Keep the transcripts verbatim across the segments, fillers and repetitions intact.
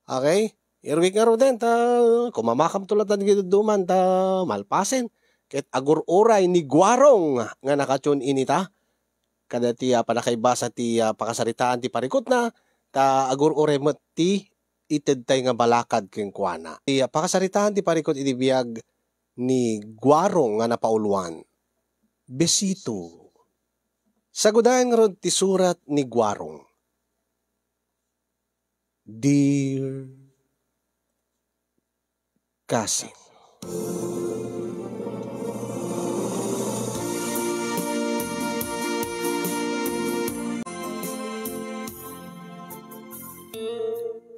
Okay? Irwik ngaruden ta kumamakamto latta dagiti dadduma ta malpasen. Ket agur-uray ni Guarong nga naka-tune in ita. Kadagiti, ah, pannakaibasa ti, ah, pakasaritaan ti parikutna, ta agur-uray met ti itedtay nga balakad kenkuana. Ti, ah, pakasaritaan ti parikut iti biag ni Guarong nga napauluan. Besito. Sagudayen ngarud ti surat ni Guarong. Dear Cousin.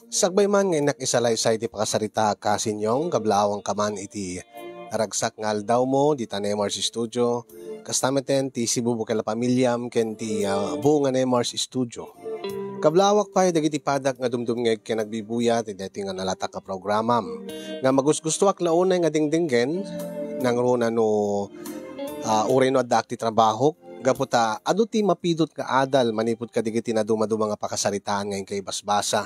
Sakbay man nga innak isalaysay ti pakasarita, Cousin Yong, kablaawanka man iti naragsak nga aldawmo dita Nemars Studio. Kasta metten ti Cebu Bukal a Pamilyam ken ti, ah, buong nga Nemars Studio. Kablawak pay dagiti padak nga dumdumngeg ken agbibuyat iti daytoy nga nalatak nga programam. Nga magusgustoak la unay nga dengdenggen, nangruna no, ah, uray no addaak ti trabahok, gapu ta adu ti mapidut nga adal manipud kadagiti nadumaduma nga pakasaritaan nga inka ibasbasa.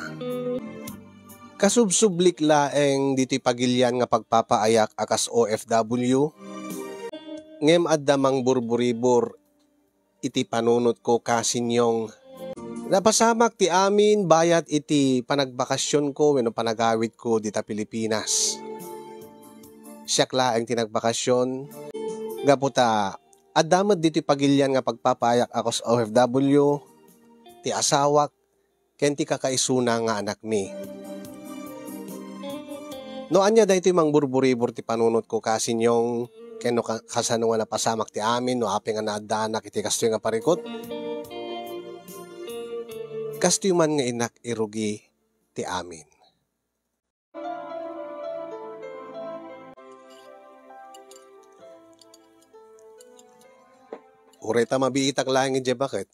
Kasubsublik laeng ditoy pagilian nga pagpapaayak a kas O F W, ngem adda mangburburibor iti panunotko, Cousin Yong. Napasamak ti amin bayat iti panagbakasionko wenno panagawidko dita Pilipinas. Siak laeng ti nagbakasion, gapu ta adda met ditoy pagilian nga pagpapaayak a kas O F W, ti asawak, ken ti kakaisuna nga anakmi. No ania daytoy mangburburibor ti panunotko, Cousin Yong, ken no ka-, kasano nga napasamak ti amin no apay nga naaddaanak iti kastoy nga parikut, kastoy man nga innak irugi ti amin. Uray ta mabiitak laeng idiay baket,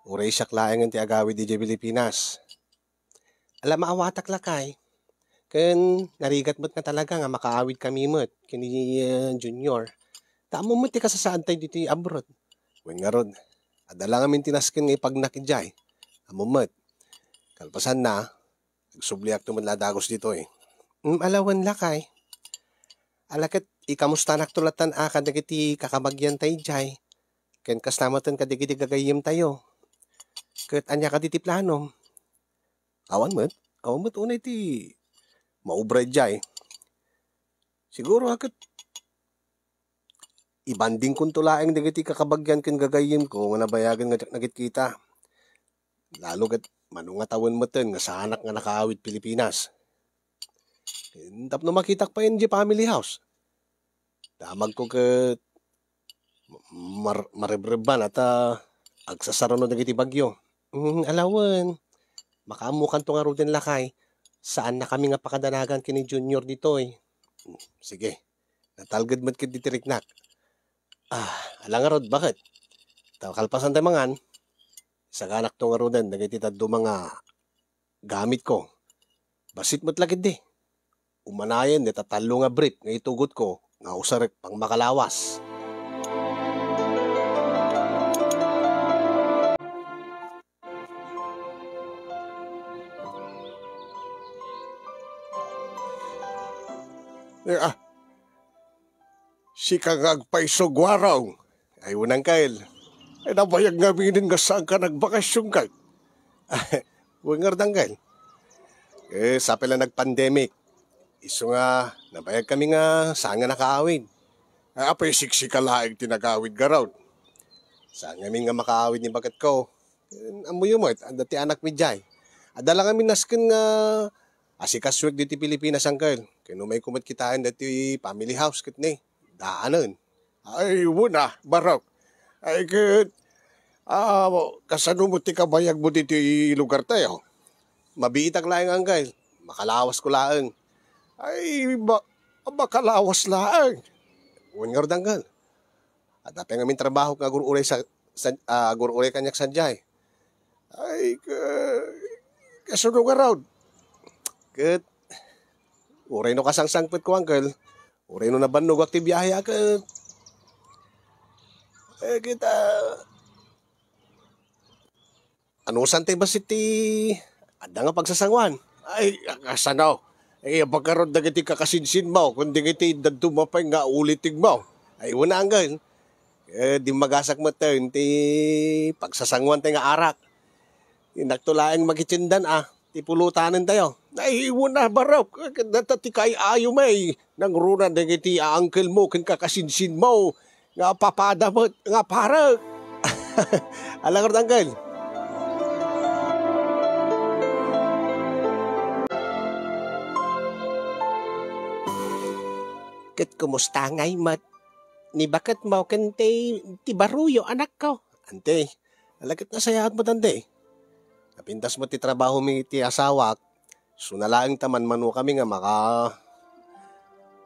uray siak laengen ti agawid idiay Pilipinas. Ala, maawatak lakay. Ken narigat met nga talaga nga makaawid kami met ken ni, eh, Junior. Ta ammom met ti kasasaadtayo ditoy abroad. Wen ngarud, adda la ngamin ti nasken nga ipagnak idiay. Ammom met. Kalpasanna, agsubliakto met la dagus ditoy. Mm, ala wen lakay. Ala ket ikamustanakto lattan a kadagiti kakabagiantayo idiay. Ken kasta metten kadagiti gagayyemtayo. Ket ania kadi ti planom? Awan met, awan met unay ti maubra idiay. Siguro a ket ibandingkonto laeng dagiti kakabagian ken gagayyemko nga nabayagen nga diak nakitkita. Lalo ket mano nga tawen metten nga saanak nga nakaawid Pilipinas. Ken tapno makitak pay idiay family house. Damagko ket mar-, marebrebban a ta agsasaruno dagiti bagyo. Mm, ala wen. Makaammokanto ngaruden lakay. Saannakami nga pakadanagan ken ni Junior ditoy. Mm, sige. Natalged met ketdi ti riknak. Ah, ala ngarud, baket? Ta kalpasan ti mangan, isaganakto ngaruden dagiti dadduma nga gamitko. Bassit met la ketdi. Umanayen dayta tallo nga brief nga itugotko nga usarek pangmakalawas. Eh, ah, sika nga agpayso, Guarong. Ay, wen, Angkel. Ay, nabayag ngaminen nga saanka nagbakasyon, kay. Wen ngarud, Angkel. Eh, sapay la nagpandemic. Isu nga, nabayag kami nga saan nga nakaawid. Ay, apay siksika laeng ti nagawid garud. Saan ngamin nga makaawid ni baketko. Ammoyo met, adda ti anakmi idiay. Adda la ngamin nasken nga asikasuek ditoy Pilipinas, Angkel. Ken umayko met kitaen ditoy family house ket ni, daanen. Ay, wen a, Barok. Ay, ket, ah, kasano met ti kabayagmo ditoy lugartayo? Mabiitak laeng, Angkel. Makalawasko laeng. Ay, ma-, makalawas laeng. Wen ngarud, Angkel. Adda pay ngamin trabahok nga agur-uray sa, sa, ah, agur-uray kaniak sadiay. Ay, ka-, kasano ngarud? Ket, uray no kasangsangpetko, Angkel, uray no nabannogak ti biahe, a, ket, eh, ket, ah, Anusan tay bassit ti adda nga pagsasanguan? Ay, kasano? Ay, apagkarod dagiti kakasinsinmo, kun dagiti dadduma pay nga ulitigmo. Ay, wen, anggal. Eh, dimmagasak metten ti pagsasanguan tayo nga arak. Innakto laeng makitiendan a, ti pulutanentayo. Ay, wen a, barok. Data ti kay-ayo may nangruna dagiti aangkelmo ken kakasinsinmo nga papada met nga parek. Ala, kurt, angkel. Ket kumusta ngay met ni baketmo ken ti, ti baruyo, anakko? Ante, ala ket nasayaat met, ante. Napintas met ti trabaho mi ti asawak, suna laeng ta manmano kami nga maka-,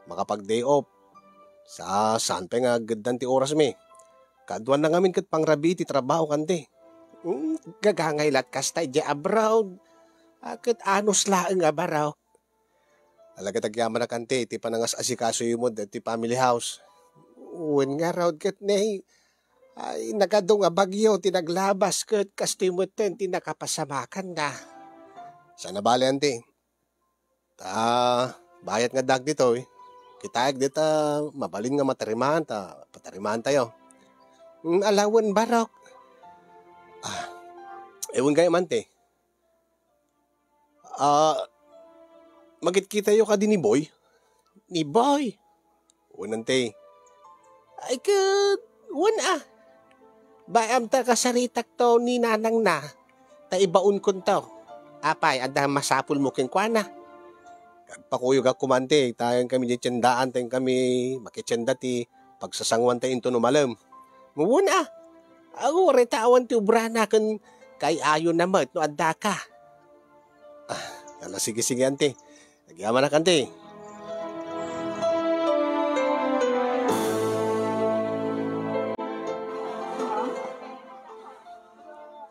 makapag-day off. Sa saan pay nga aggeddan ti oras mi. Kaduan na ngamin ket pangrabii ti trabaho, ante. Hmm, gagangay lat kasta idiay abroad. A, ket anus laeng a barok. Ala ket agyamanak, ante, iti panangas-asikasoyo met ti family house. Wen ngarud ket ne, ay, nakadu nga bagyo ti naglabas ket kastoy metten ti nakapasamakanna. Saan a bale, ante. Ta, bayat nga addaak ditoy. Kitaek dita mabalin nga matarimaan ta, patarimaantayo. Mm, ala wen, barok. Ah, ewan gayam, ante. Ah, makitkitayo kadi ni Boy? Ni Boy? Wen, ante. Ay, ket, wen a. Bay-am ta kasaritakto ni nanangna, ta ibaonkonto. Apay, adda masapulmo kenkuana? Agpakuyogak koma, ante, ta inkami diay tiendaan, ta inkami makitienda ti pagsasanguan ta intono malem. Wen a. Aguray ta awan ti obrana ken kay-ayona met no addaka. Ah, ala, sige, sige, ante. Agyamanak, ante.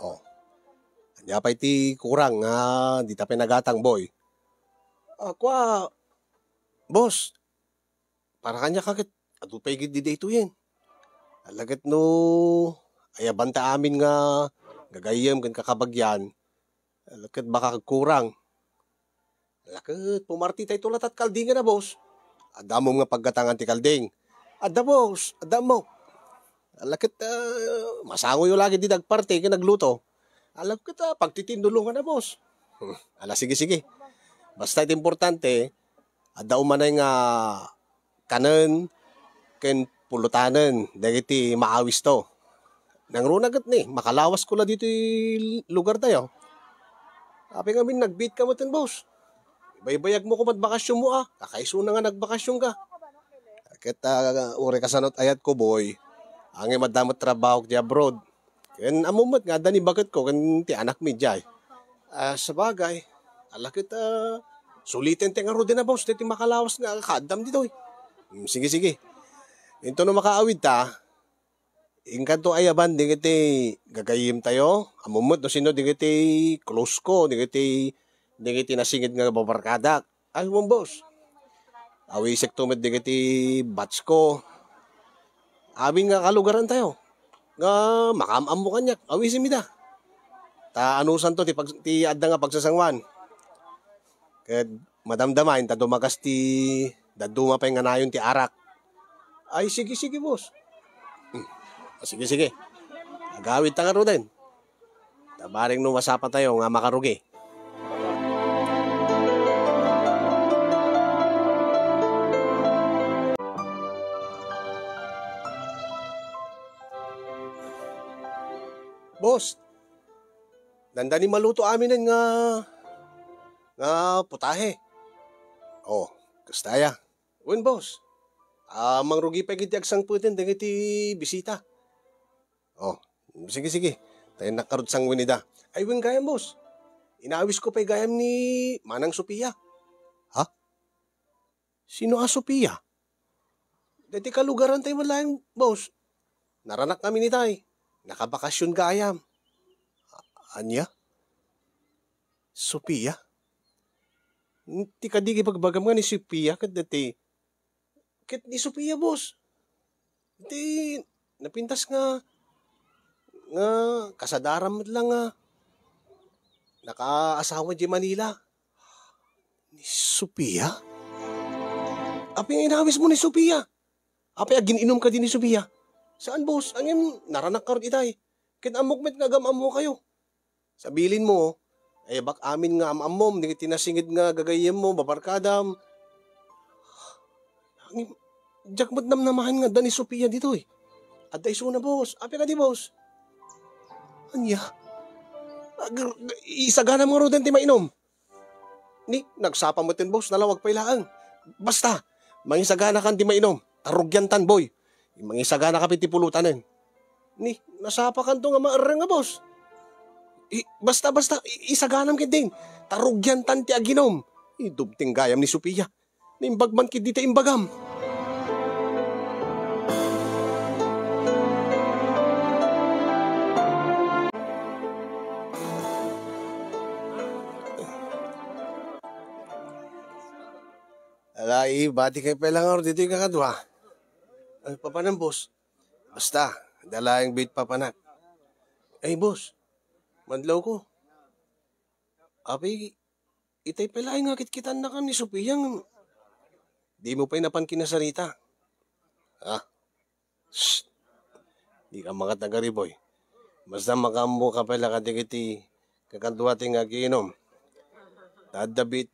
Oh. Ania pay ti kurang nga dita pay nagatang, Boy? Ah, kua, boss, para kaniak ket adu pay gid daytoyen. Ala ket no ayabanta amin nga gagayyem ken kakabagian, ala ket baka agkurang. Ala ket pumartitayto latta ti kaldingan a, boss. Adda ammom nga paggatangan ti kalding? Adda, boss, adda ammok. Ala ket, ah, masangoyo la ket dita agparti ken agluto. Ala ket, ah, pagtitindulongan a, boss. Hmm, ala, sige, sige. Basta iti importante, adda umanay nga kanen ken pulutanen dagiti maawisto. Nangruna ket ni, makalawasko la ditoy lugartayo. Apay ngamin nagbiitka metten, boss? Ibaybayagmo koma ti bakasionmo a, kakaisuna nga nagbakasionka. Ket, ah, uray kasano ti ayatko, boy, ngem adda met trabahok diay abroad. Ken ammom met nga adda ni baketko ken ti anakmi diay. Ah, sabagay, ala ket, ah, suliten ti ngaruden a, boss, daytoy makalawas nga kaaddam ditoy. Hmm, sige, sige. Intono makaawidta, inkanto ayaban dagiti gagayyemtayo, ammom met no sino dagiti close ko, dagiti, dagiti nasinged nga barbarkadak. Ay, wen, boss. Awisekto met dagiti batch ko. Amin nga kalugarantayo nga makaam-ammo kaniak, awisemmi ida. Ta anusanto ti pag-, ti adda nga pagsasanguan. Ket madamdama inta dumagas ti dadduma pay nga nayon ti arak. Ay, sige, sige, boss. Hmm. Ah, sige, sige. Agawidta ngaruden. Ta bareng no masapatayo nga makarugi. Boss, dandani maluto aminen nga, nga putahe. Oh, kasta aya. Wen, boss. Ah, mangrugi pay ket ti agsangpeten dagiti bisita. Oh, sige, sige. Ta innak ngarud sanguen ida. Ay, wen gayam, boss. Inawisko pay gayam ni Manang Sofia. Ha? Sino a Sofia? Daytoy kalugarantayo met laeng, boss. Naranak ngamin itay. Nakabakasyon gayam. A-, ania? Sofia? Ti kadi ibagbagam nga ni Sofia ket daytoy, ket ni Sofia, boss. Ti napintas nga, nga kasadaram met la nga nakaasawa diay Manila. Ni Sofia? Apay nga inawismo ni Sofia? Apay, agin-inom kadi ni Sofia? Saan, boss. Ngem, naranak ngarud itay. Ket ammok met nga agam-ammokayo. Sabilinmo, ay, bak amin nga am-ammom, dagiti nasinged nga gagayyemmo, babarkadam. Ngem, diak met namnamaen nga adda ni Sofia ditoy. Adda isuna, boss. Apay kadi, boss? Ania? Ag-, isaganam ngaruden ti mainom. Ni, nagsapa metten, boss, nalawag pay laeng. Basta, mangisaganakan ti mainom. Tarugiantan, boy. Mangisaganaka pay ti pulotanen. Ni, nasapakanto nga maerreng nga, boss. I, basta, basta, i, isaganam ketdin. Tarugiantan ti aginom. Idubting gayam ni Sofia. Naimbag man ketdi ti imbagam. Ala, ibati kay pay la ngarud ditoy kakadua. Ay, papanan, boss? Basta, adda laeng biit papanak. Ay, boss, madlawko. Apay, itay pay laeng nga kitkitannaka ni Sofia ngem dimo pay napan kinasarita. Ah, shh. Dika mangat nagariboy. Basta makaammoka pay la kadagiti kakadua ti nga agiinom. Ta adda biit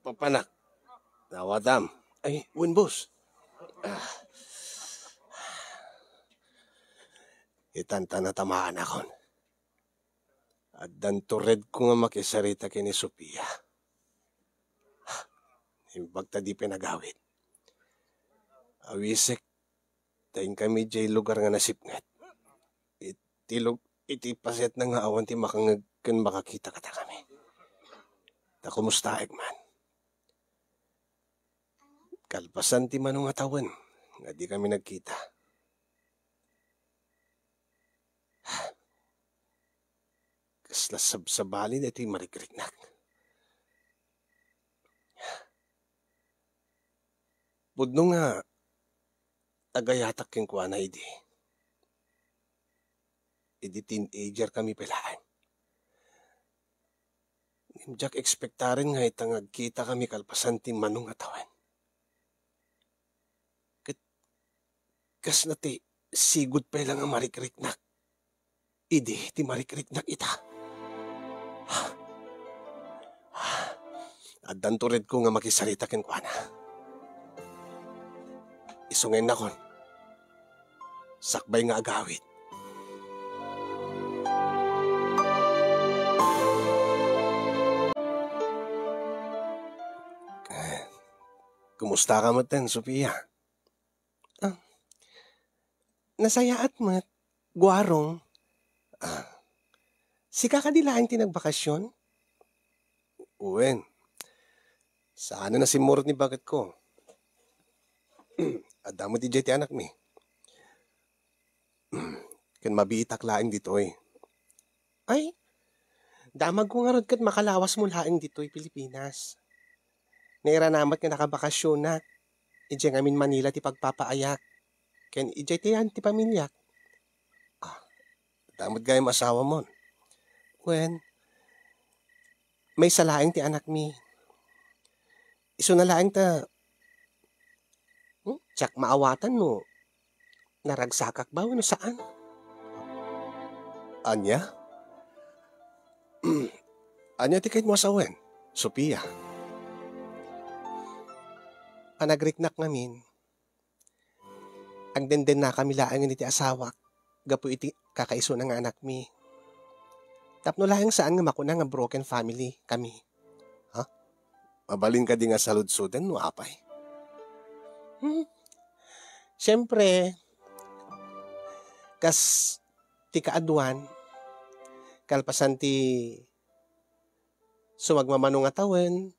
papanak. Nawatam. Ay, wen, boss. Ah. Itan ta natamaan akon. Addanto redko nga makisarita ken ni Sofia. Imbag ta di pay nagawid. Awisek ta inkami idiay lugar nga nasipnget. Iti lug-, iti paset na nga awan ti makangngeg ken makakita kadakami. Ta kumustaek man? Kalpasan ti mano nga tawen nga dikami nagkita. Kasla sabsabali daytoy marikriknak. Pudno nga agayatak kenkuana idi. Idi teenager kami pay laeng. Ngem diak ekspektaren nga ita nga agkita kami kalpasan ti mano nga tawen. Ket kasna ti sigud pay la nga marikriknak. Idi ti marikriknak ita. Addanto redko nga makisarita kenkuana. Isu nga innakon. Sakbay nga agawid. Eh, kumusta ka metten, Sofia? Ah, nasayaat met, Guarong. Ah, sika kadi laeng ti nagbakasyon? Wen. Saan a nasimmurot ni baketko. Adda met idiay ti anakmi. Ken mabiitak laeng ditoy. Ay, damagko ngarud ket makalawasmo laeng ditoy Pilipinas. Nairanamat nga nakabakasyonak. Idiay ngamin Manila ti pagpapaayak. Ken idiay ti ayan ti pamiliak. Ah, adda met gayam asawamon? Wen, maysa laeng ti anakmi. Isuna laeng ta, hmm, diak maawatan no naragsakak ba wenno saan. Ania? Ania ti kayatmo a sawen, Sofia? Panagriknak ngamin, agdendennakami laengen iti asawak gapu iti kakaisuna nga anakmi. Tapno laeng saan nga makuna nga broken family kami. Ha? Mabalin kadi nga saludsoden no apay? Hmm. Siyempre, kas ti kaaduan, kalpasan ti sumagmamano nga tawen,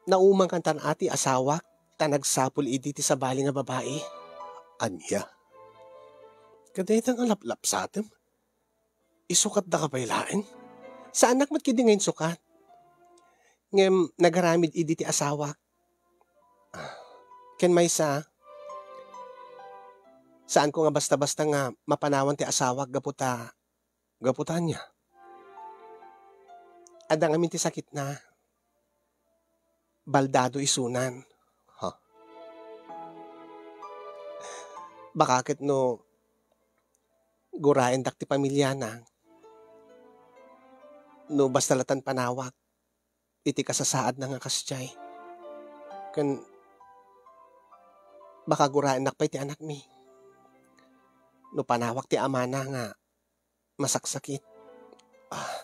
naumangkan tan a ti asawak ta nagsapul idi ti sabali nga babai. Ania? Kadayta nga laplapsatem? Isukatdaka pay laeng? Saanak met ketdi nga insukat. Ngem nagaramid idi ti asawak. Ah, ken maysa, saanko nga basta-basta nga mapanawan ti asawak gapu ta, gapu ta ania? Adda ngamin ti sakitna. Baldado isunan. Ha? Baka ket no guraendak ti pamiliana, no basta latan panawak iti kasasaadna nga kasdiay. Ken baka guraennak pay ti anakmi. No panawak ti amana nga masaksakit. Ah,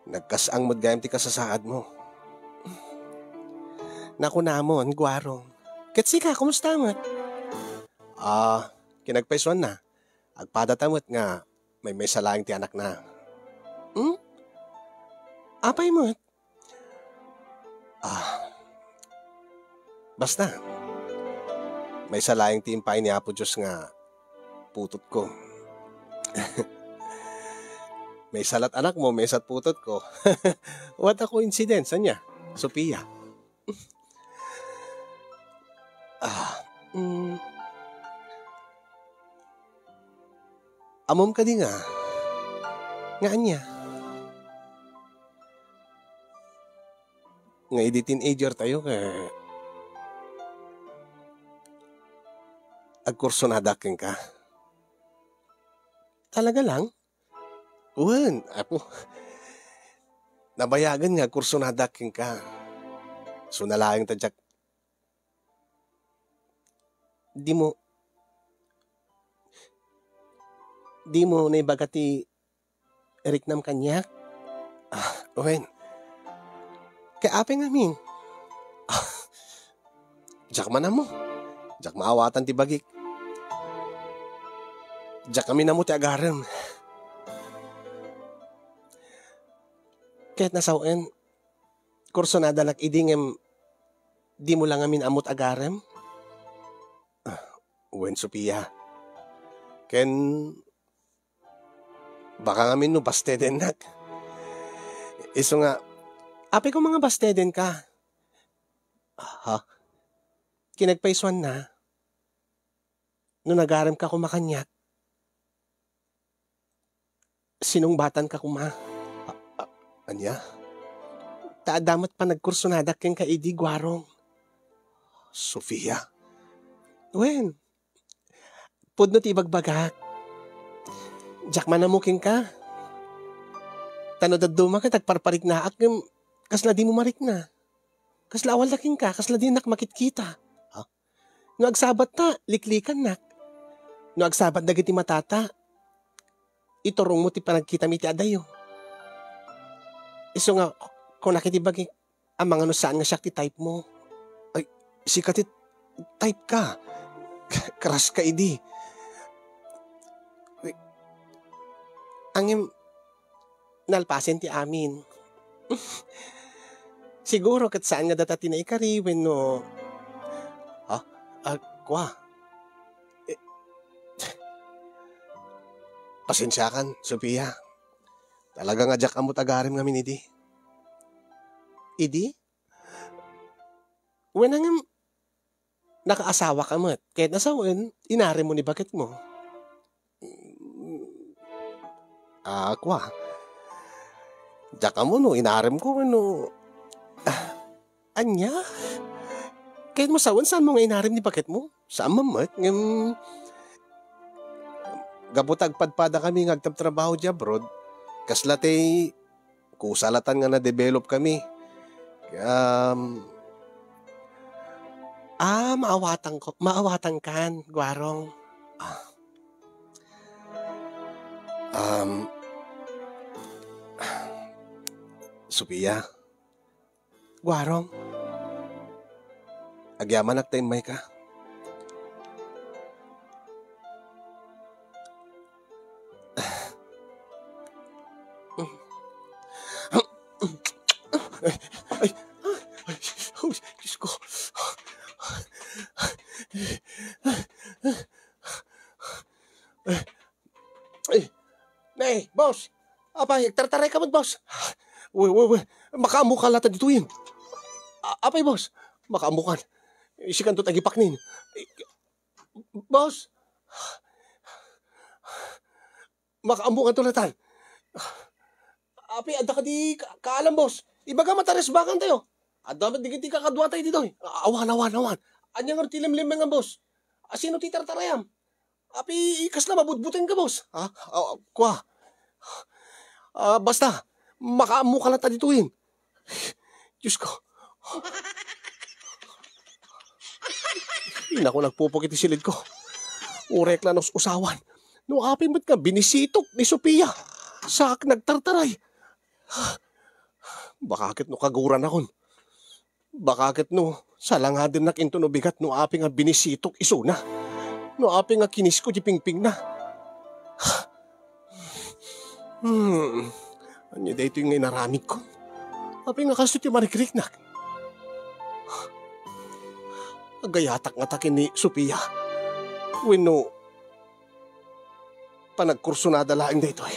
nagkas-ang met gayam ti kasasaadmo. Nakunamon, Guarong. Ket sika, kumusta met? Ah, kinagpaysuanna. Agpadata met nga maymaysa laeng ti anakna. Hmm? Apay met? Ah, basta, maysa laeng ti impaay ni Apo Dios nga putotko. Maysa lat anakmo, maysa putotko. What a coincidence, ania, Sofia? Ah, mm. Ammom kadi nga, nga ania? Nga idi teenager tayo, ket agkursonadak kenka. Talaga lang? Wen, apo. Nabayagen nga agkursonadak kenka. Suna laeng ta diak, dimo, dimo naibaga ti riknam kaniak? Ah, wen. Kay apay ngamin? Ah, diak man ammo. Diak maawatan ti bagik. Diak ngamin ammo ti agarem. Ket nasawen, kursonadanak idi ngem dimo la ngamin ammo ti agarem? Ah, wen, Sofia. Ken baka ngamin no bastedennak. Isu nga, apay koma nga bastedenka? Ha? Kinagpaysuanna, no nagaremka koma kaniak, sinungbatanka koma. A-, a-, ania? Ta adda met panagkursonadak kenka idi, Guarong. Sofia? Wen, pudno ti ibagbagak. Diak man ammo kenka. Ta no dadduma ket agparpariknaak ngem kasla dimo marikna. Kasla awalda kenka, kasla dinak makitkita. Ha? No agsabatta, liklikannak. No agsabat dagiti matata, iturongmo ti panagkitam iti adayo. Isu nga, kunak iti bagik, amangan no saan nga siak ti type mo. Ay, sika ti type ka. Crush ka idi. Uy, ngem, nalpasen ti amin. Siguro ket saan nga data ti naikari wenno, ha? Ah, kua. Eh, pasensiakan, Sofia. Talaga nga diak ammo ti agarem ngamin idi. Idi? Wen, ngem, nakaasawaka met. Ket nasawen, inaremmo ni baketmo. Ah, kua. Diak ammo no inaremko wenno, ah, ania? Ket masawen, saanmo nga inarem ni baketmo? Saan man met, ngem gapu ta agpadpadakami nga agtabtrabaho di abroad, kasla ti kusa latan nga na-develop kami. Um, ah, maawatanko, maawatankan, Guarong. Ah. Um, Sofia. Guarong. Agyamanak ta immayka. Ay, ay, ay, ay, Diyos ko. Ay, nay, boss. Apay, agtartaray ka met, boss. Uy, uy, uy. Makaammokan latta ditoyen. A-, apay, boss. Makaammokan. Sikanto ti agipaknin. Boss. Makaammokanto latta. Apay, adda kadi ka-, kaalam, boss? Ibagam a taresbakantayo. Adda met dagiti kakaduatayo ditoy. A-, awan, awan, awan. Ania ngarud ti limlimengan, boss? A, sino ti tartarayam? Apay, kasla mabutbutengka, boss? Ha? A, kua. A, basta, makaammoka latta ditoyen. Diyos ko. Innak, nagpupok iti siled ko. Urayek la nga us-usawan. No apay met nga binisitok ni Sofia, saak nagtartaray. Baka ket no kaguranakon. Baka ket no salangadennak inton ubigat no apay nga binisitok isuna. No apay nga kinisko ti pingpingna. Hmm. Ania daytoy nga inaramidko? Apay nga kastoy ti marikriknak? Agayatak ngata ken ni Sofia? Wenno panagkursunada laeng daytoy?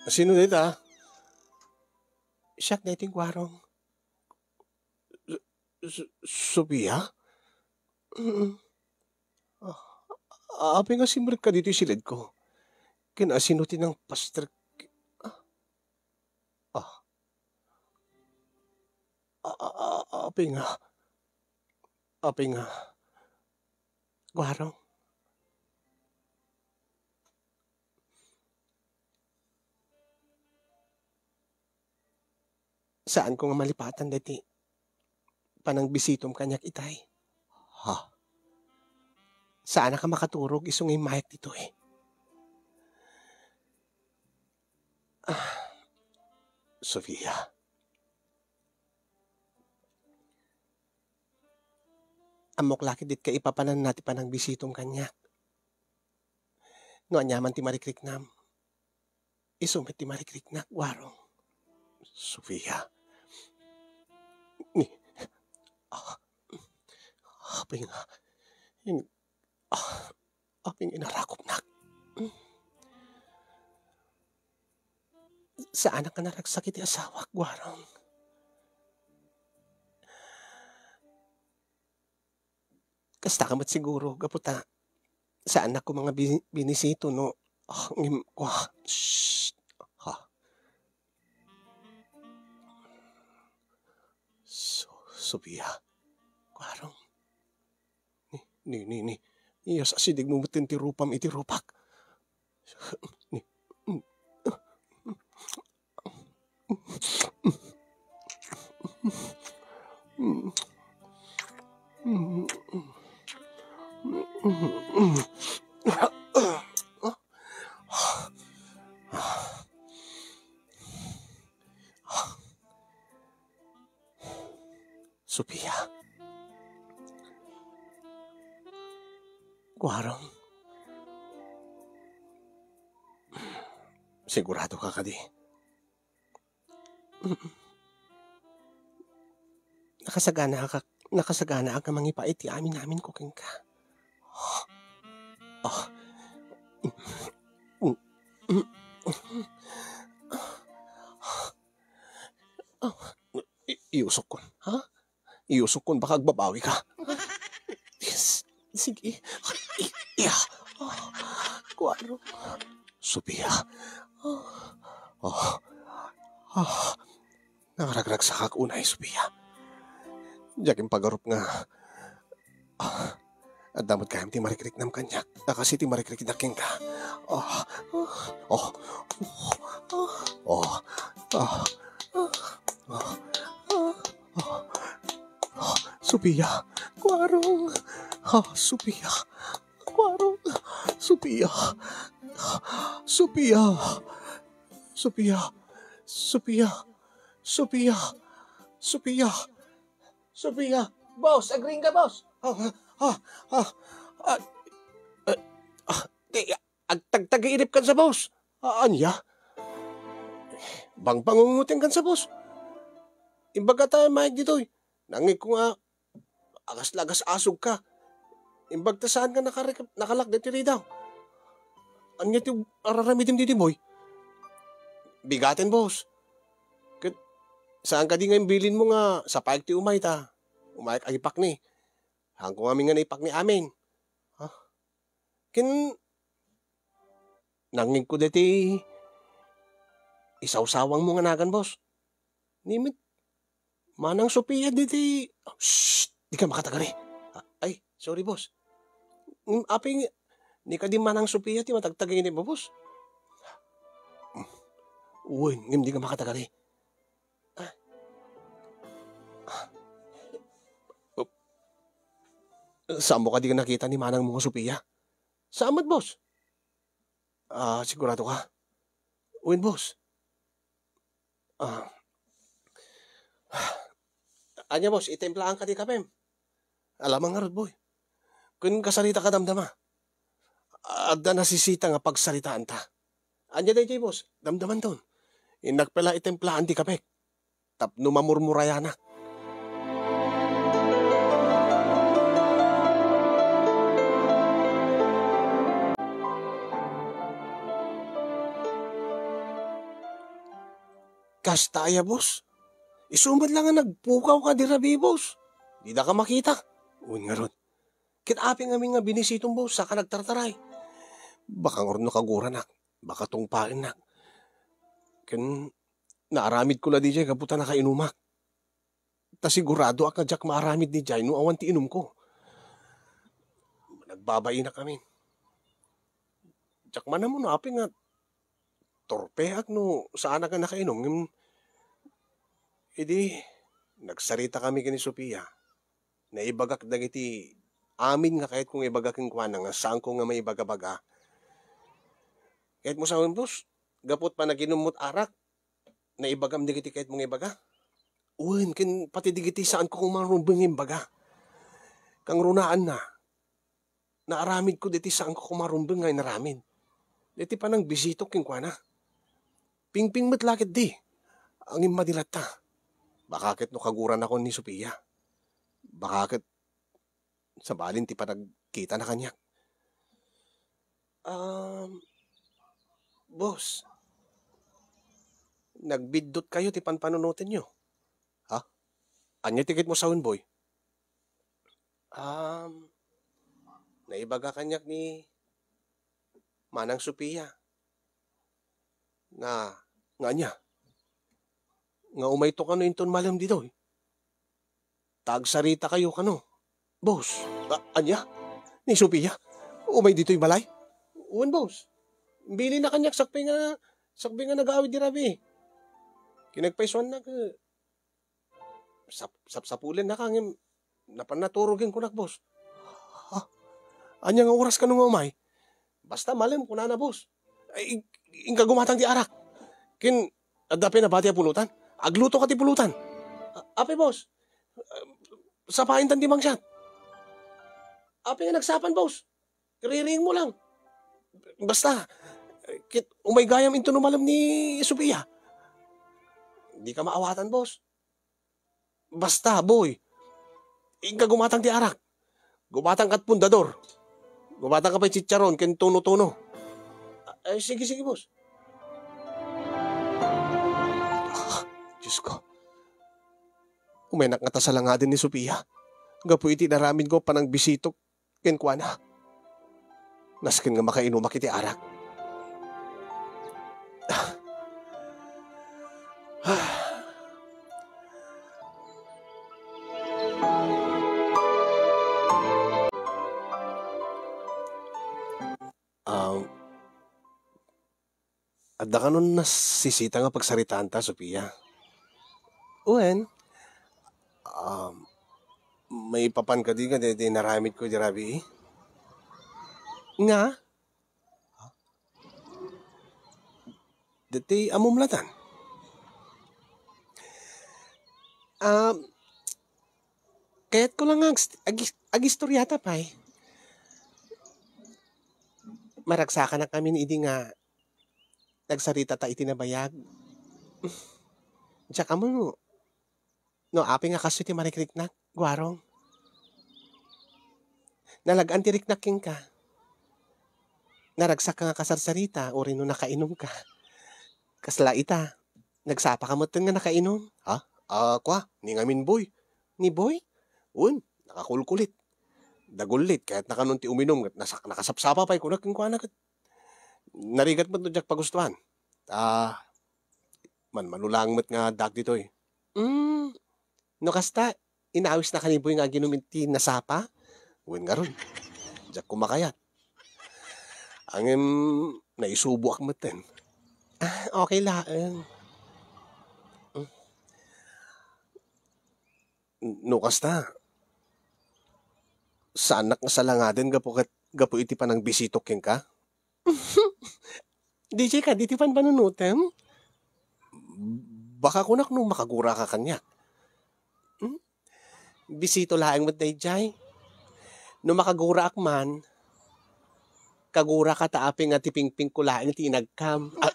Sino dayta? Siak daytoy, Guarong. Su-, Su-, Sofia? Mm. Ah, apay nga simrekka ditoy siledko? Ken asino ti nangpastrek? Ah. Ah. A-, a-, a-, apay nga? Apay nga? Guarong. Saanko nga malipatan daytoy panangbisitom kaniak itay. Ha? Saanak a makaturog isu nga immayak ditoy. Ah, Sofia. Ammok la ket dika ipapananna ti panangbisitom kaniak. No aniaman ti marikriknam, isu met ti marikriknak, Guarong. Sofia. Ni, ah, apay nga, in-, ah, apay nga inarakupnak? Saanak a naragsak iti asawak, Guarong. Kasta ka met siguro, gapu ta saannak koma nga bi-, binisito no, ah, ngem, kua, shh, ha. So-, Sofia, Guarong. Ni, ni, ni, ni. Iyas asidegmo metten ti rupam iti rupak. Ni, Sofia. Guarong. Sigurado ka kadi? Mm. Nakasaganaak, nakasaganaak a mangipa iti amin-aminko kenka. Ah. I-, iyusokkon, ha? Iyusokkon, baka agbabawika. Yes. Sige. Iya. Guarong. Sofia. Oh. Oh. Nangaragragsakak unay, Sofia. Diak impagarup nga, ah, adda met gayam ti marikriknam kaniak. A kas iti marikriknak kenka. Oh. Oh. Oh. Oh. Sofia. Guarong. Ah, Sofia. Guarong. Sofia. Sofia. Sofia. Sofia. Sofia. Sofia. Sofia. Boss, agriing ka, boss. Ah, ah, ah, ah, ah, ah, di, agtagtagiripkan sa, boss. Ah, ania? Bangbangungotenkan sa, boss. Imbag ta mayeg ditoy. Nangngegko nga a kas la agas-asogka. Imbag ta saan nga nakarek-, nakalak ditoy ridaw. Ania ti araramidem ditoy, boy? Bigaten, boss. Ket Saan kadi nga imbilinmo nga sapaek ti umay ta umayek agipakni? Haanko ngamin nga naipakni amin. Ha? Ken nangngegko daytoy isawsawangmo nga nagan, boss. Ni met Manang Sofia ditoy. Shh! Dika makatagari. Ah, ay, sorry, boss. Ngem apay nga, ni kadi Manang Sofia ti matagtagingin mo, boss? Wen, ngem dika makatagari. Ah. Saanmo kadi nga nakita ni manangmo nga Sofia? Saan met, boss? Ah, sigurado ka? Wen, boss. Ah. Ania, boss, itimplaanka ti kapem? Alamang ngarud, boy. Ken kasarita ka damdama. Adda nasisita nga pagsaritaanta. Ania daytoy, boss? Damdamanton. Innak pay la itimplaan ti kapek. Tapno mamurmurayanak. Kasta aya, boss? Isu met la nga nagpukaw ka di rabii, boss. Dida ka makita. Wen ngarud. Ket apay ngamin nga binisitom, boss, saka nagtartaray? Baka ngarud no kaguranak, baka tungpaennak. Ken naaramidko la diay gapu ta nakainumak. Ta siguradoak nga diak maaramid idiay no awan ti inumko. Nagbabainak amin. Diak man ammo no apay nga torpeak no saanak nga nakainum, ngem idi nagsarita kami ken ni Sofia, naibagak dagiti amin nga kayatko nga ibaga kenkuana nga saanko nga maibaga-baga. Kayatmo sawen, boss, gapu ta panaginummo ti arak, naibagam dagiti kayatmo nga ibaga? Wen, ken pati dagiti saanko koma rumbeng nga imbaga. Kangrunaanna, naaramidko dagiti saanko koma rumbeng nga inaramid. Dagiti panangbisitok kenkuana. Pingping met la ketdi. Ngem madi latta. Baka ket no kaguranakon ni Sofia. Baka ket sabalin ti panagkitana kaniak. Um, boss, nagbiddutkayo ti panpanunotenyo. Ha? Ania ti kayatmo sawen, boy? Um, naibaga kaniak ni Manang Sofia. Nga, nga ania? Nga umayto kano inton malem ditoy? Ta agsaritakayo kano. Boss. A-, ania? Ni Sofia? Umay ditoy balay? Wen, boss. Imbilinna kaniak sakbay nga, sakbay nga nag-aawid di rabii. Kinagpaisuanna ket sap-, sapsapulennaka ngem napan naturog kenkunak, boss. Ha? Ania nga oras kano nga umay? Basta malem, kunana, boss. Ay, in-, inka gumatang ti arak. Ken, adda pay nabati a pulutan. Aglutoka ti pulutan. A-, apay, boss? Sapaentan ti mangsiat. Apay nga nagsapan, boss? Riringmo lang. Basta, ket umay gayam inton no malem ni Sofia. Dika maawatan, boss. Basta, boy. Inka gumatang ti arak. Gumatang kat pundador. Gumatang ka pay chicharon ken tuno-tuno. Ay, sige, sige, boss. Ah, Diyos ko. Umaynak ngata salangaden ni Sofia. Gapu iti inaramidko panangbisitok kenkuana. Nasken nga makainumak iti arak. Ah, adda kanon nasisita nga pagsaritaanta, Sofia? Wen, um, maipapan kadi nga daydi inaramidko idi rabii? Nga? Daydi ammom latan? Um, kayatko lang nga ag-, ag-, agistoriata pay. Maragsakanak amin idi nga nagsaritata iti nabayag. Diak ammo no, no apay nga kastoy ti marikriknak, Guarong. Nalag-an ti riknak kenka. Naragsakka nga kasarsarita, uray no nakainumka. Kasla ita, nagsapaka metten nga nakainum. Ha? Ah, kua, ni ngamin, Boy. Ni Boy? Wen, nakakulkulit. Dagullit, kayatna kanon ti uminum, ket nasak-, nakasapsapa pay, kuna kenkuana ket narigat met no diak pagustuan. Ah, manmano laeng met nga addaak ditoy. Mm, no kasta, inawisnaka ni Boy nga aginum iti nasapa? Wen ngarud, diak koma kayat. Ngem, naisuboak metten. Ah, okay laeng. No kasta, saannak nga salangaden gapu ket, gapu iti panangbisitok kenka? D J kadi ti panpanunotem? Baka kunak no makaguraka kaniak. Hmm? Bisito laeng met daydiay. No makaguraak man, kaguraka ta apay nga ti pingpingko laeng ti inagkam. Ah.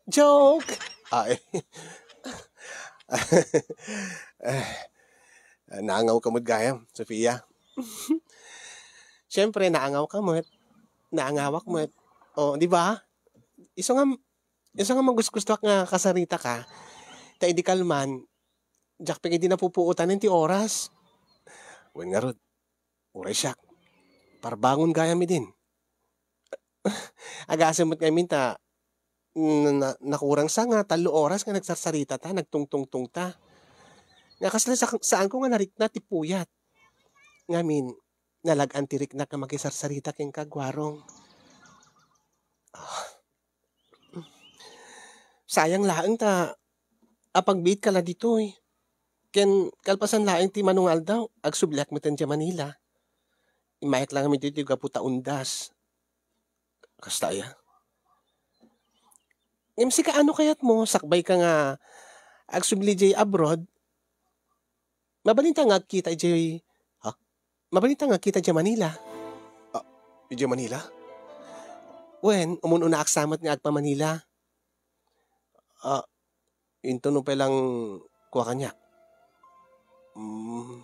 Joke! Ah, eh. Eh, naangawka met gayam, Sofia. Siyempre, naangawka met. Naangawak met. O, di ba? Isu nga, isu nga mangusgustuak nga kasaritaka. Ta idi kalman, diak pay idi napupuotanen ti oras. Wen ngarud, uray siak. Parbangon gayam idin. Agasem met ngamin ta, na, na, nakurang sa nga tallo oras nga nagsarsaritata, nagtungtungtungta. Nga kasla sa-, saanko nga narikna ti puyat. Ngamin, nalag-an ti riknak nga makisarsarita kenka, Guarong. Ah. Sayang laeng ta apagbiitka la ditoy. Ken kalpasan laeng ti mano nga aldaw, agsubliak metten idiay Manila. Immayak laeng ditoy gapu ta undas. Kasta aya? Ngem sika, ano kayatmo, sakbayka nga agsubli idiay abroad? Mabalinta nga agkita idiay, ha? Mabalinta nga agkita idiay Manila. Ah, idiay Manila? Wen, umun-unaak sa met nga agpa-Manila. Ah, into no pay lang kua kaniak? Mm,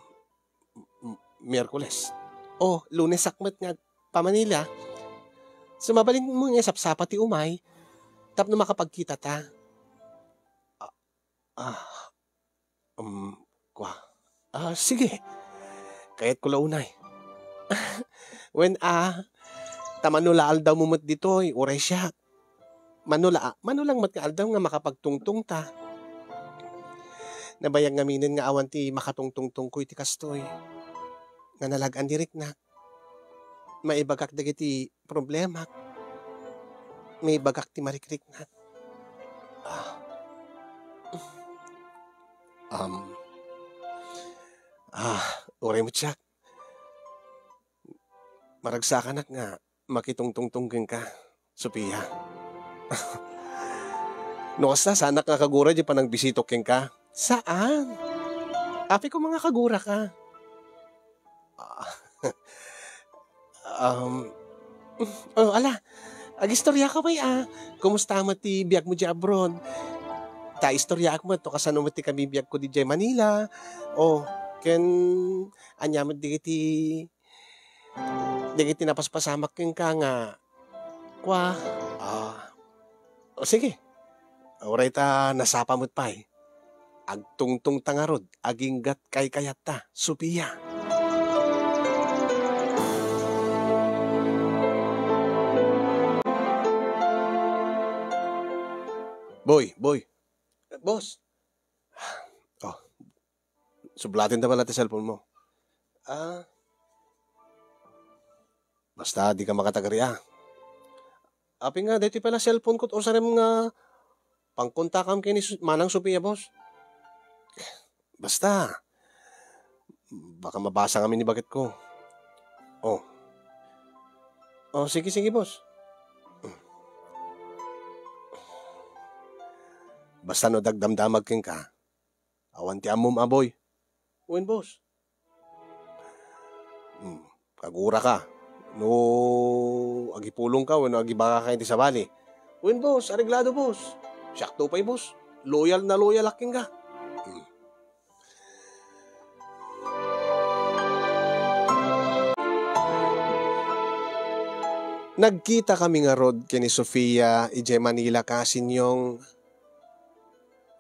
m-, Miyerkules. O, Lunesak met nga agpa-Manila. So, mabalinmo nga isapsapa ti umay tapno makapagkitata. Ah, ah, um, kua. Ah, sige. Kayatko la unay. Wen, ah, ta mano la aldawmo met ditoy, uray siak. Mano la, mano lang met nga aldaw nga makapagtungtongta. Nabayag ngaminen nga awan ti makatungtungtongko iti kastoy. Nga nalag-an ti riknak. Maibagak dagiti problemak. Maibagak ti marikriknak. Ah. Um. Ah, uray met siak. Maragsakanak nga makitungtungtong kenka, Sofia. No kasta, saanak nga kagura diay panangbisitok kenka? Saan? Apay koma nga kaguraka? Ah, um, oh, ala, agistoriaka pay, ah. Kumusta met ti biagmo diay abroad? Ta istoriaak met no kasano met ti kabibiagko diay Manila. Oh, ken ania met dagiti dagiti napaspasamak kenka nga kua, ah, o sige. Uray ta nasapa met pay. Agtungtongta ngarud, aginggat kaykayatta, Sofia. Boy, boy. Boss. Oh, sublaten ta pala ti cellphone mo. Ah. Basta, dika makatagria. Apay nga, daytoy pala cellphone ko, usarem nga pangkontakam ken ni Su-, Manang Sofia, boss. Basta, baka mabasa ngamin ni baket ko. Oh. Oh, sige, sige, boss. Basta no dagdamdamag kenka, awan ti ammom, a boy. Wen, boss. Hmm, kaguraka. No agipulongka wenno agibagaka iti sabali. Wen, boss, areglado, boss. Siakto pay, boss. Loyal na loyalak kenka. Hmm. Nagkitakami ngarud ken ni Sofia idiay Manila, Kasinyong.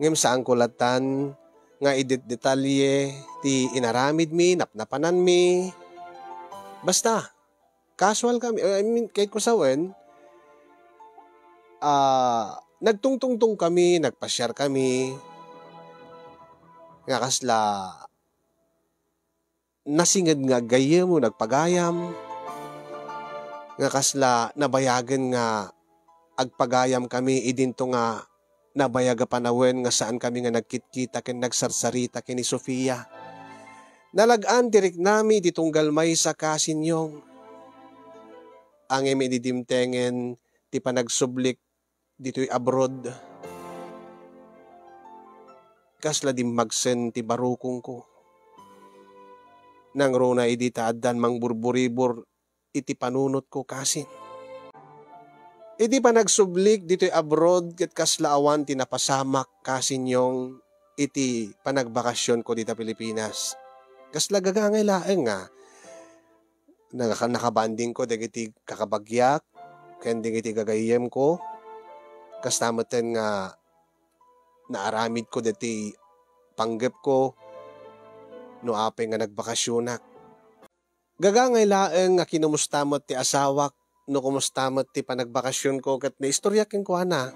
Ngem saanko latan nga idetdetalye ti inaramidmi, napnapananmi. Basta, casual kami, I mean, ket kusawen, ah, nagtungtungtong kami, nagpasiar kami, nga kasla nasinged nga aggayem wenno agpagayam, nga kasla nabayagen nga agpagayam kami idinto nga nabayag a panawen nga saan kami nga nagkitkita ken nagsarsarita ken ni Sofia. Nalag-an ti riknami iti tunggal maysa, kasinyong. Ngem idi dimtengen ti panagsublik ditoy abroad, kasla dimmagsen ti barukongko. Nangruna idi ta addan mangburburibor iti panunotko, kasin. Iti panagsublik ditoy abroad, ket kasla awan ti napasamak, kasinyong, iti panagbakasionko dita Pilipinas. Kasla gagangay laeng nga naka-, nakabandingko dagiti kakabagiak ken dagiti gagayyemko. Kasta metten nga naaramidko dagiti panggepko no apay nga nagbakasionak. Gagangay laeng nga kinomusta met ti asawak no kumusta met ti panagbakasionko ket naistorya kenkuana.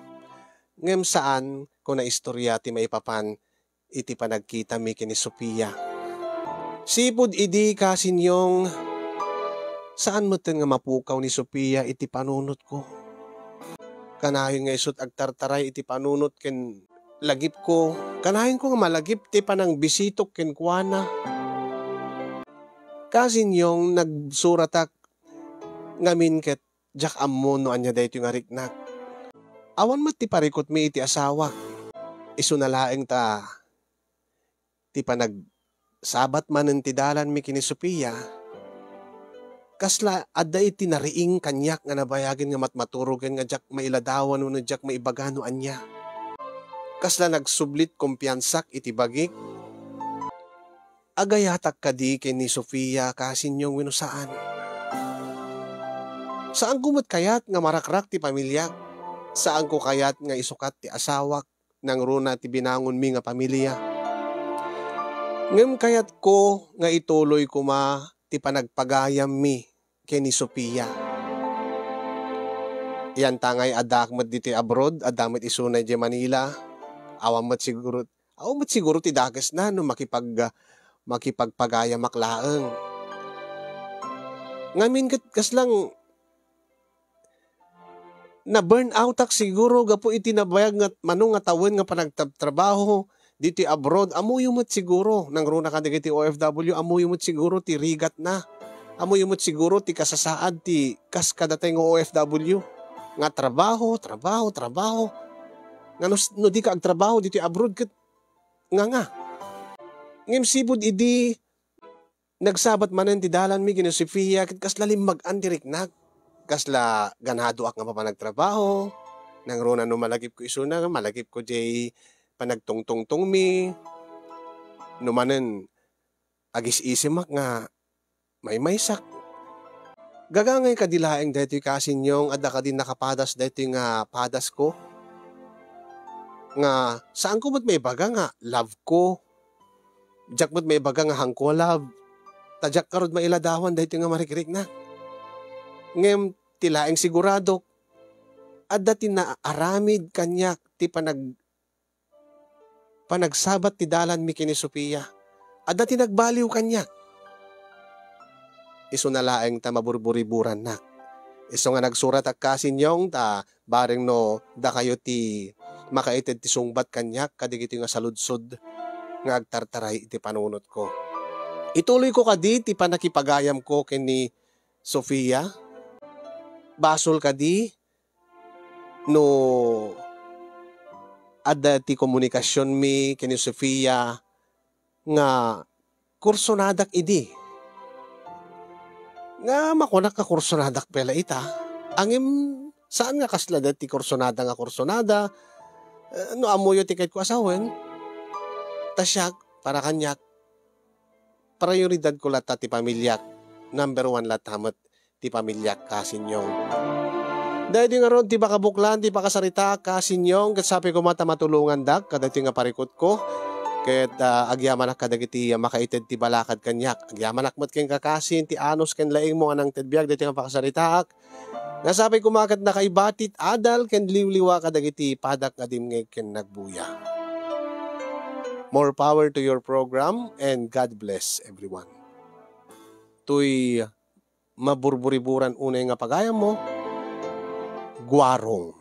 Ngem saan ko naistorya ti maipapan iti panagkitami ken ni Sofia. Sipud idi, kasinyong, saan metten nga mapukaw ni Sofia iti panunotko. Kanayon nga isut' agtartaray iti panunot ken lagipko. Kanayonko nga malagip ti panangbisitok kenkuana. Kasinyong, nagsuratak ngamin ket diak ammo no ania daytoy nga riknak. Awan met ti parikutmi iti asawak. Isuna laeng ta ti panagsabat manen ti dalanmi ken ni Sofia, kasla adda iti nariing kaniak nga nabayagen nga matmaturogen nga diak mailadawan wenno diak maibaga no ania. Kasla nagsublit kumpiansak iti bagik. Agayatak kadi ken ni Sofia, kasinyong, wenno saan? Saanko met kayat nga marakrak ti pamiliak. Saanko kayat nga isukat ti asawak nangruna ti binangonmi nga pamilia. Ngem kayatko nga ituloy koma ti panagpagayammi ken ni Sofia. Yantangay addaak met ditoy abroad, adda met isuna idiay Manila. Awan met siguro, awan met siguro ti dakesna no makipag-, makipagpagayamak laeng. Ngamin ket kaslang na-burn outak siguro gapu iti nabayag nga mano nga tawen nga panagtrabaho ditoy abroad. Ammoyo met siguro, nangruna kadagiti O F W, ammoyo met siguro ti rigatna. Ammoyo met siguro ti kasasaad ti kas kadatay nga O F W nga trabaho, trabaho, trabaho. Nga no, no di ka agtrabaho ditoy abroad ket nga nga. Ngem sipud idi nagsabat manen ti dalanmi ken ni Sofia ket kasla limmag-an ti riknak. Kasla ganadoak nga mapan agtrabaho. Nangruna no malagipko isuna, malagipko diay panagtungtungtongmi. No manen, agis-isimak nga maymaysak. Gagangay kadi laeng daytoy, kasinyong, adda kadi nakapadas daytoy nga padasko? Nga saanko met maibaga nga love ko. Diak met maibaga nga haanko a love. Ta diak ngarud mailadawan daytoy nga marikriknak. Ngem ti laeng siguradok, adda ti naaramid kaniak ti panag-, panagsabat ti dalanmi ken ni Sofia. Adda ti nagbaliw kaniak. Isuna laeng ta maburburiburannak. Isu nga nagsuratak, kasinyong, ta bareng no dakayo ti makaited ti sungbat kaniak kadagitoy nga saludsod nga agtartaray iti panunotko. Ituloyko kadi ti pannakipagayamko ken ni Sofia? Basol kadi no adda ti komunikasionmi ken ni Sofia nga kursonadak idi. Nga makunak nga kursonadak pay la ita. Ngem saan nga kasla dayta ti kursonada nga kursonada. Eh, no ammoyo ti kayatko a sawen, ta siak, para kaniak, prioridadko latta ti pamiliak. Number one latta met ti pamiliak, kasinyong. Daydi ngarud ti pakabuklan ti pakasaritaak, Kasinyong, ket sapay koma ta matulongandak kadagiti nga parikutko, ket, ah, agyamanak kadagiti makaited ti balakad kaniak. Agyamanak met ken kakasin ti anus ken laingmo nga nangted biag daytoy nga pakasaritaak. Nga sapay koma ket nakaibati ti adal ken liwliwa kadagiti padak nga dimngeg ken nagbuya. More power to your program and God bless everyone. Toy maburburiburan unay nga pagayammo, Guarong.